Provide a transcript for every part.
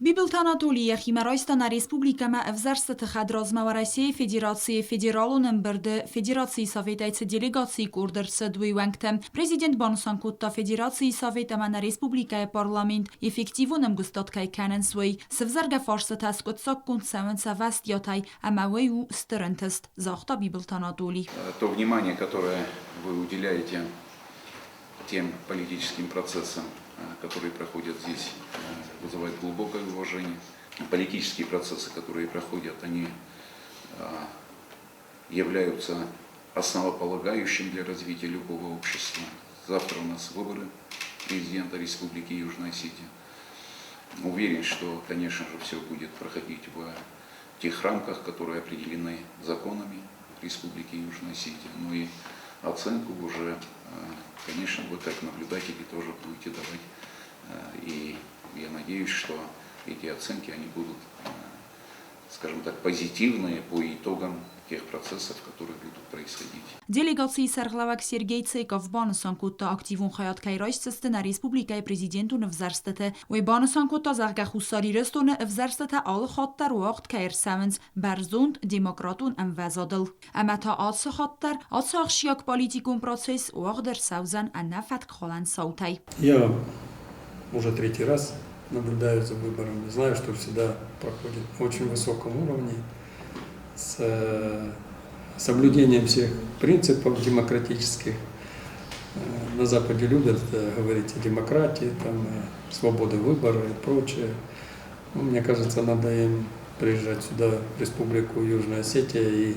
Бибылты Анатоли йӕхимӕ райста нӕ республикӕмӕ ӕвзӕрстыты хӕдразмӕ Уӕрӕсейы Федерацийы Федералон ӕмбырды Федерацийы Советӕй цы делегацийы къорд ӕрцыд, уый уӕнгтӕ. Президент банысан кодта, Федерацийы Совет ӕмӕ нӕ республикӕйы Парламент эффективон ӕмгуыстад кӕй кӕнынц, уый. Сывзӕргӕ фарстытӕ скъуыддзаггонд цӕуынц ӕвӕстиатӕй ӕмӕ уый у стыр ӕнтыст, загъта Бибылты Анатоли. То внимание, которое вы уделяете тем политическим процессам, которые проходят здесь, вызывает глубокое уважение. Политические процессы, которые проходят, они являются основополагающим для развития любого общества. Завтра у нас выборы президента Республики Южная Осетия. Уверен, что, конечно же, все будет проходить в тех рамках, которые определены законами Республики Южная Осетия. Ну и оценку уже, конечно, вы как наблюдатели тоже будете давать. И я надеюсь, что эти оценки, они будут, скажем так, позитивные по итогам тех процессов, которые будут происходить. Делегацийы сӕргълӕууӕг Сергей Цеков банысан кодта, активон хайад кӕй райсдзысты нӕ республикӕйы президентон ӕвзӕрстыты. Уый банысан кодта, зӕгъгӕ, Хуссар Ирыстоны ӕвзӕрстытӕ алы хатт дӕр уагъд кӕй ӕрцӕуынц бӕрзонд демократон ӕмвӕзадыл. Ӕмӕ та ацы хатт дӕр ацы ахсджиаг политикон процесс уагъд ӕрцӕудзӕн ӕнӕфӕткхалӕн цаутӕй. Я уже третий раз наблюдаю за выборами. Знаю, что всегда проходит на очень высоком уровне с соблюдением всех принципов демократических. На Западе любят говорить о демократии, там, свободе выбора и прочее. Ну, мне кажется, надо им приезжать сюда, в Республику Южная Осетия, и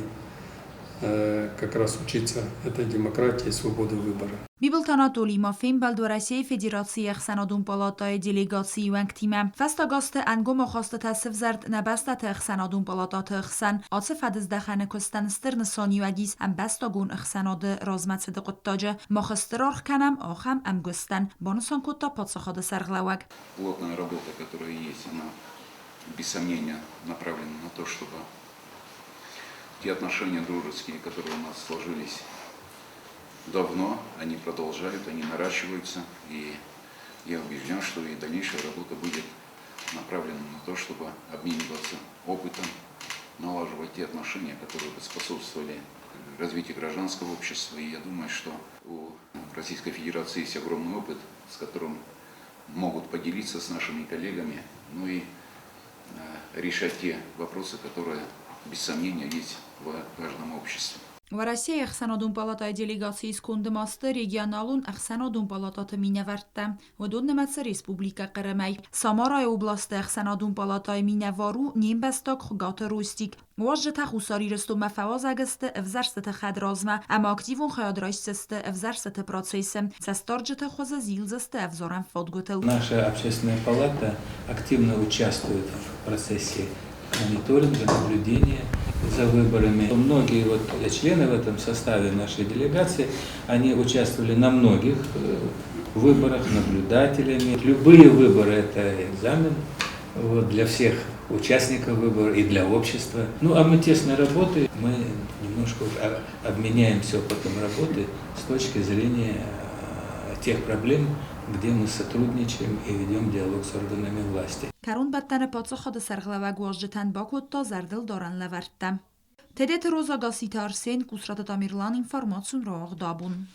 как раз учиться этой демократии, свободы выбора. Бибылты Анатоли ма фембӕлд Уӕрӕсейы Федерацийы ӕхсӕнадон палатӕйы делегацийы уӕнгтимӕ. Фӕстаг азты ӕнгом ахастытӕ сывзӕрд нӕ бӕстӕты ӕхсӕнадон палатӕты хсӕн. Ацы фӕдыздӕхӕны куыстӕн стыр нысаниуӕг ис ӕмбӕстагон ӕхсӕнады размӕцыды хъуыддаджы. Мах стыр аргъ кӕнӕм ахӕм ӕмгуыстӕн, банысан кодта паддзахады сӕргълӕууӕг. Плотная работа, которая есть, она без сомнения направлена на то, чтобы те отношения дружеские, которые у нас сложились давно, они продолжают, они наращиваются. И я убежден, что и дальнейшая работа будет направлена на то, чтобы обмениваться опытом, налаживать те отношения, которые бы способствовали развитию гражданского общества. И я думаю, что у Российской Федерации есть огромный опыт, с которым могут поделиться с нашими коллегами, ну и решать те вопросы, которые, без сомнения, есть в каждом обществе. Уӕрӕсейы ӕхсӕнадон палатӕйы делегацийы сконды ма сты регионалон ӕхсӕнадон палатӕты минӕвӕрттӕ. Уыдон нымӕцы Республикӕ Хъырымӕй. Самарайы областы ӕхсӕнадон палатӕйы минӕвар у не мбӕстаг Хуыгаты Ростик. Уазджытӕ Хуссар Ирыстонмӕ фӕуазӕг сты ӕвзӕрстыты хӕдразмӕ ӕмӕ активон хайад райсдзысты ӕвзӕрстыты процессы. Цӕстдарджыты хуызы зилдзысты ӕвзарӕн фадгуытыл. Наша общественная палата активно участвует в процессе мониторинга, наблюдения за выборами. Многие вот члены в этом составе нашей делегации, они участвовали на многих выборах наблюдателями. Любые выборы – это экзамен вот, для всех участников выборов и для общества. Ну, а мы тесно работаем, мы немножко уже обменяемся опытом работы с точки зрения тех проблем, где мы сотрудничаем и ведем диалог с органами власти. Кӕронбӕттӕны паддзахады сӕргълӕууӕг уазджытӕн бакодта зӕрдылдарӕн лӕвӕрттӕ. Тедеты Роза, Гасситы Арсен, Къусраты Тамерлан, информацион рауагъд Абон.